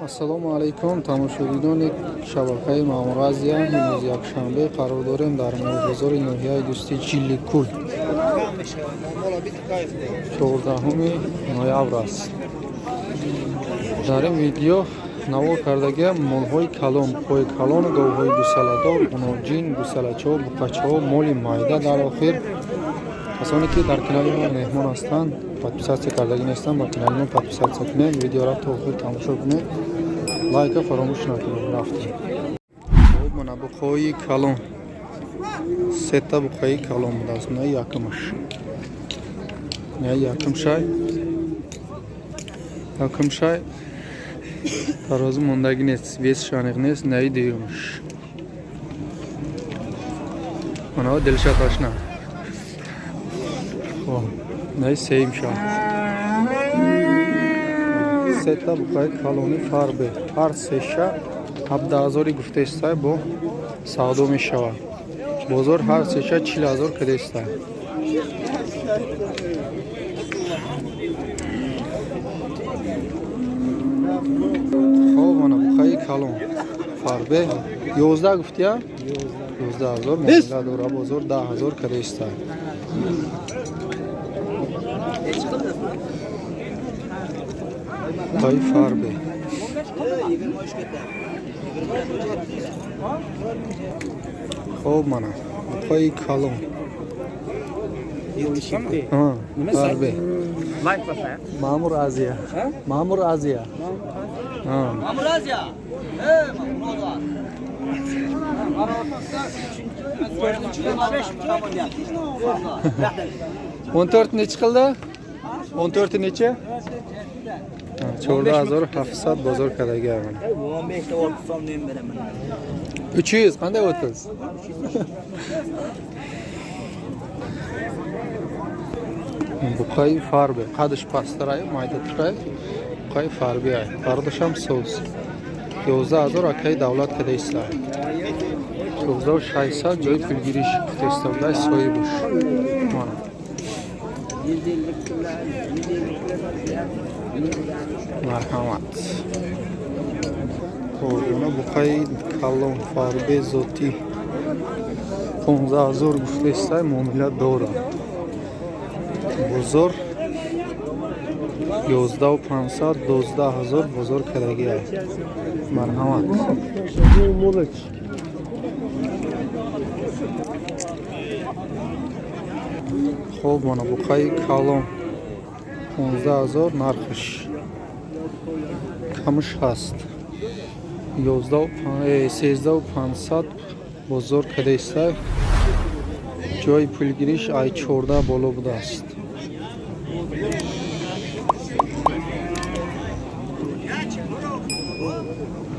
Ассалому алайкум, тамошобинони шабакаи Маъмур Азия. Имрӯз якшанбе, қарор дорем дар бозори ноҳияи Дӯстӣ Ҷилликӯл. 14 ноябр аст. Дар ин видео навор кардагиам молҳои калон, буқҳои калон, говҳои гусаладор, гуноҷин, гусалачаҳо, буқачаҳо, моли майда. Дар охир, касоне ки дар канали мо меҳмон ҳастанд, подписаться кардагӣ нестанд, ба канали мо подписаться кунед, видеоро то охир тамошо кунед, лайка фаромӯш накунед. Рафтем. Мана буқҳои калон, сета буқҳои калон будааст. На якумаш, на якум шай, якум шай тарозу мондагӣ нест, вес ш аниқ нест. Наи дуюмаш, мана дилшат ошна. Хоб, наи сеюм ша. Сета буқаи калони фарбе, ҳар сеша 17 ҳазори гуфтаистай, бо савдо мешавад. Бозор ҳар сеша 40 ҳазор кадестай. Хоб, мана буқаи калон фарбе, 11 гуфтия, 11 ҳазор муомила дора, бозор 10 ҳазор кадестай. Буқаи фарбе. Хоб, мана буқаи калон фарбе. Маъмур Азия, Маъмур Азия. Мамур Азия. Мамур. 14 nechi qildi? 14 necha? 14,700 bozor kadaga. 15 ta 30 so'm nem beraman. 300 qanday 30? Buqay farbi, qadish pastray, mayda turay. Buqay farbi ay. Fardasham so'z. 11 ҳазор акаи давлат када истай. 1600 ҷои пулгириш гуфта соҳибуш. Мана. Марҳамат. Хоб, мана буқаи калон фарбе зотӣ 15 ҳазор гуфтаистай, муомила дорад. Бозор 11 500, 12 ҳазор бозор кардагиай. Марҳамат. Хоб, мана буқаи калон 15 ҳазор нархаш, камш ҳаст. 13 500 бозор кадаистай. Ҷои пулгириш ай 14 боло будааст.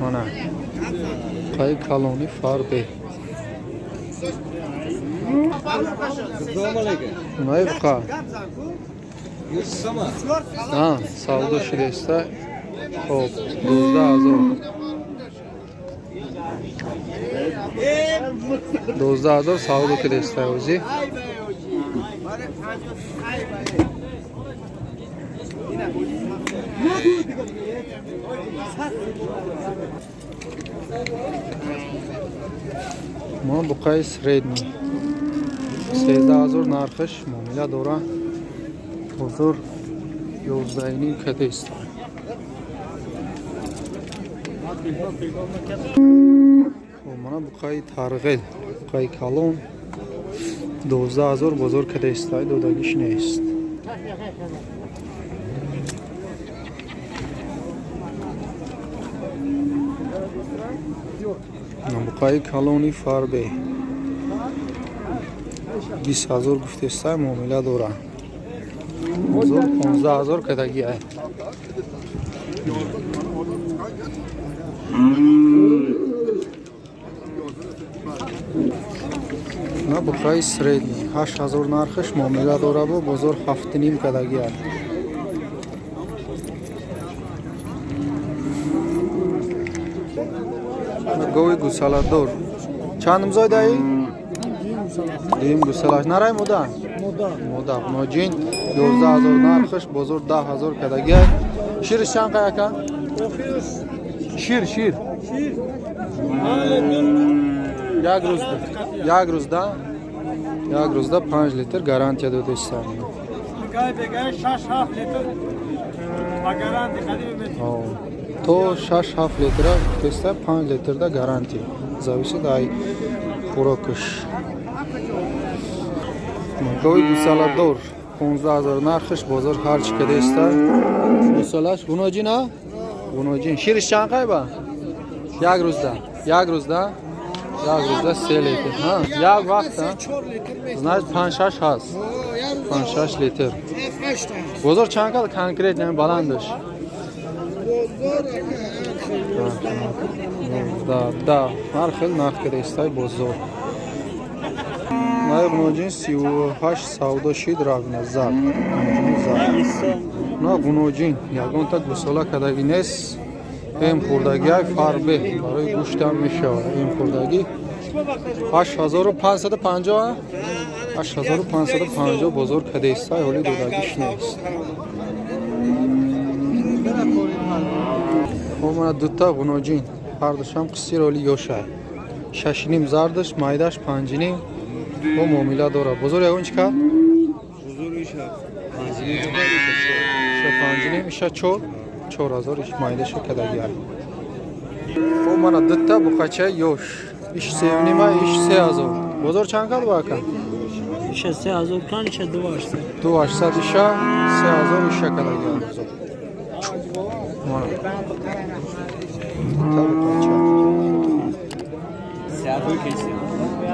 Мана қаи калони фарбе. Най буқа савдо шудаиста. Хоб, 12 ҳазор, 12 ҳазор савдо кадаиста ӯзи. Мо буқаи средний 13 ҳазор нархаш, муомила дора, бозор 11,5 кадаист. Мана буқаи тарғел, буқаи калон 12 ҳазор бозор кадаистай, додагиш нест. Буқаи калони фарбе 20 ҳазор гуфтестай, муомила дора, бозор 15 ҳазор кадагиай. На буқаи средний 8 ҳазор нархаш, муомила дора, бо бозор 7,5 кадагиай. Гови гусаладор чанд мзой даи? Дуюм гусалаш нарай, мода? Мода. Ноҷин 11 ҳазор нархаш, бозор 10 ҳазор кадагиай. Шириш чанд қай, ака? Шир, шир. Як рӯз, як рӯзда, як рӯзда 5 литр гарантия додеста. Бегай, бегай, 6-7 литр ба гарантия қадими метавон. То 6-7 литра гуфтеста, 5 литрда гарантия. Зависит ай хӯрокаш. Гови гусаладор 15 ҳазор нархш, бозор ҳар чӣ кадеста. Гусалаш гуноҷин, а? Гуноҷин. Шириш чанд қайба? Як рӯзда. Як рӯзда? Як рӯзда 3 литр. Ҳа, як вақт, ҳа? Значит, 5-6 ҳаст. 5-6 литр. Бозор чанд қад конкретно баландаш? Да, ҳар хел нарх кадестай бозор. Най гуноҷин 38 савдо шид, рагна зар. Гуноҷини зар. На гуноҷин, ягонта гусола кадаги нест. Эм хӯрдагиай фарбе барои гӯштам мешавад. Эм хӯрдагӣ 8550, 8550 бозор кадестай, ҳоли додагиш нест. Хоб, мана дута гуноҷин, ҳардушам қисир, оли ёшай. 6,5 зардаш, майдаш 5,5, бо муомила дорад. Бозор ягон чӣ кард? Иша 5,5, иша чор, 4000 иш майдаша кадагиай. Хоб, мана дута буқачаи ёш. Иш 3,5-а, иш 3000. Бозор чанд кард бо ака? Иша 3000 кан, иша 2800. 2800 иша, 3000 иша кадагиай бозор. Мана. Дута буқача.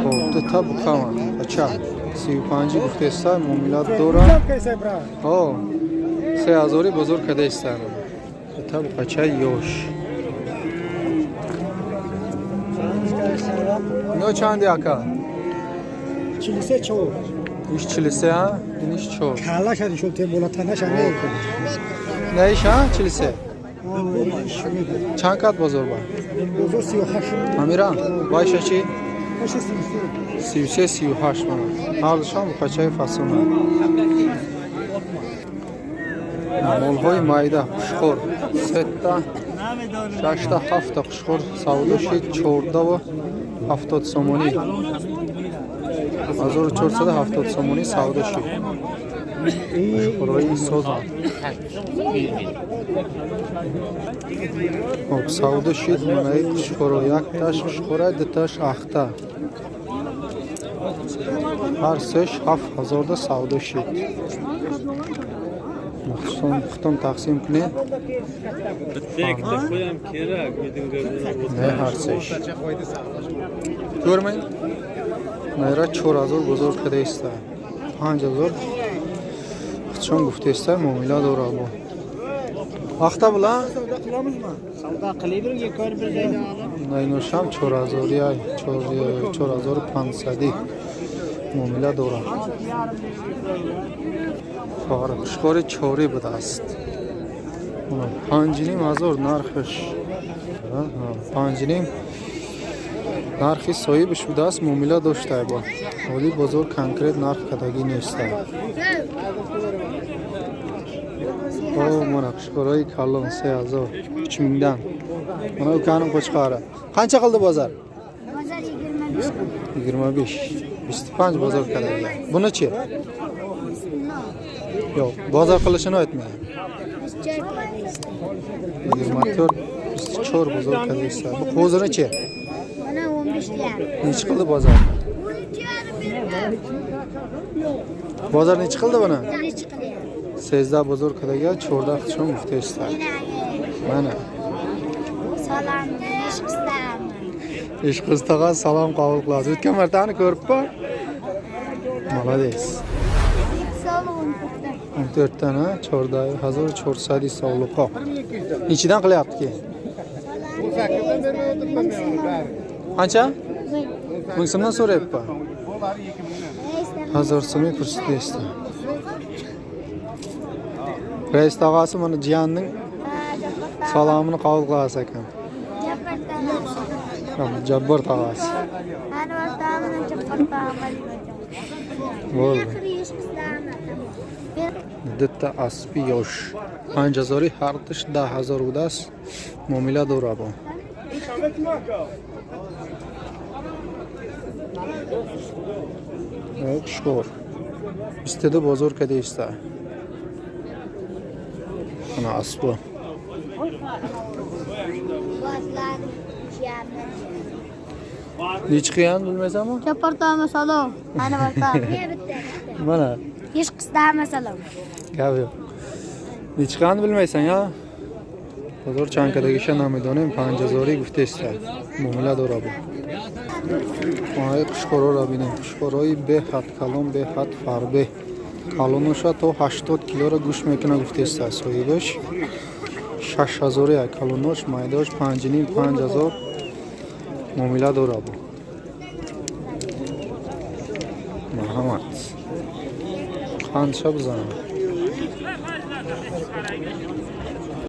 Хоб, дута буқама. Ача. 35 гуфтеста, муомила дора. О, 3000-и бозор кадаиста. Дута буқачаи ёш. Ино чанди, ака? 43 чор. Иш 43, а? Иниш чор. Кала шади шуд те болата наша не. Не, иш, а? 43. Чанд кат бозор ба? Бозор 38. Амира, вайша чи? Наша 33. 33, 38 мана. Ҳардушам буқачаи фасона. Молҳои майда, хушхор, сета, шашта, ҳафта хушхор савдо шид 14,70 сомонӣ. 1470 сомонӣ савдо шид. Хушхорҳои соза. Хоб, савдо шид манаи хушхоро, якташ хушхора, дуташ ахта. Ҳар сеш 7000-да савдо шид. Хутон тақсим кунед. Не, ҳар сеш. Көрмед? Найра 4000 бозор кадаиста. 5000 худшон гуфтаиста, муомила дора бо. Ахта була? Найношам 4000 ай, 4500 муомила дора. Фара хушхори чорӣ будааст. 5500 нархаш. 5,5 нархи соҳибаш будааст, муомила доштай бо. Ҳоли бозор конкрет нарх кадагӣ нестай. О, мана хушхораи калон 3000, 3000-дан. Mana ukaning qo'chqori. Qancha qildi bozor? Bozor 25. 25. 25 bozor kadagi. Buni-chi? Yo'q, bozor qilishini aytmayman. 24, 24 bozor kadagi. Bu qo'zini-chi? Mana 15 yarim. Nechi qildi bozor? Bozor nechi qildi buni? Nechi qilyapti? 13 bozor kadaga, 14 qilishim guftaysiz. Mana. Salom, ish qistami? Ish qiztag'a salom qabul qilasiz. O'tgan martani ko'ribman. Молодец. Salom 14. 14 dan, ha, 14 1400 sovliqo. Nechidan qilyapti keyin? Qancha? 1000 so'mdan so'rayapman. 1000 so'mga ko'rsatyapti. Rais tog'asi mana jiyanning salomini qabul qilasiz ekan. Jabbor tog'asi. Anvar tog'ani, Jabbor tog'ani. Bo'ldi. Дта аспи ёш 5000-и, ҳардуш 10 000 будааст, муомила дора бо. Қушқор 22 бозор кадеиста. Ана аспо. Nechi qiyan bilmaysanmi? Chapartama salom. Ana barta. Mana. Hech qistama salom. Gap yo'q. Nechi qiyani bilmaysan ya? Бозор чанд кадагиша намедонем, 5000-и гуфтеста. Муомила дора бо. Хонаи қушқорҳоро бинем. Қушқорҳои беҳад калон, беҳад фарбе. Калоноша то 80 килоро гӯш мекуна гуфтеста соҳибаш. 6000-и калонош, майдош 5,5, 5000 муомила дора бо. Марҳамат. Қанча бизанам?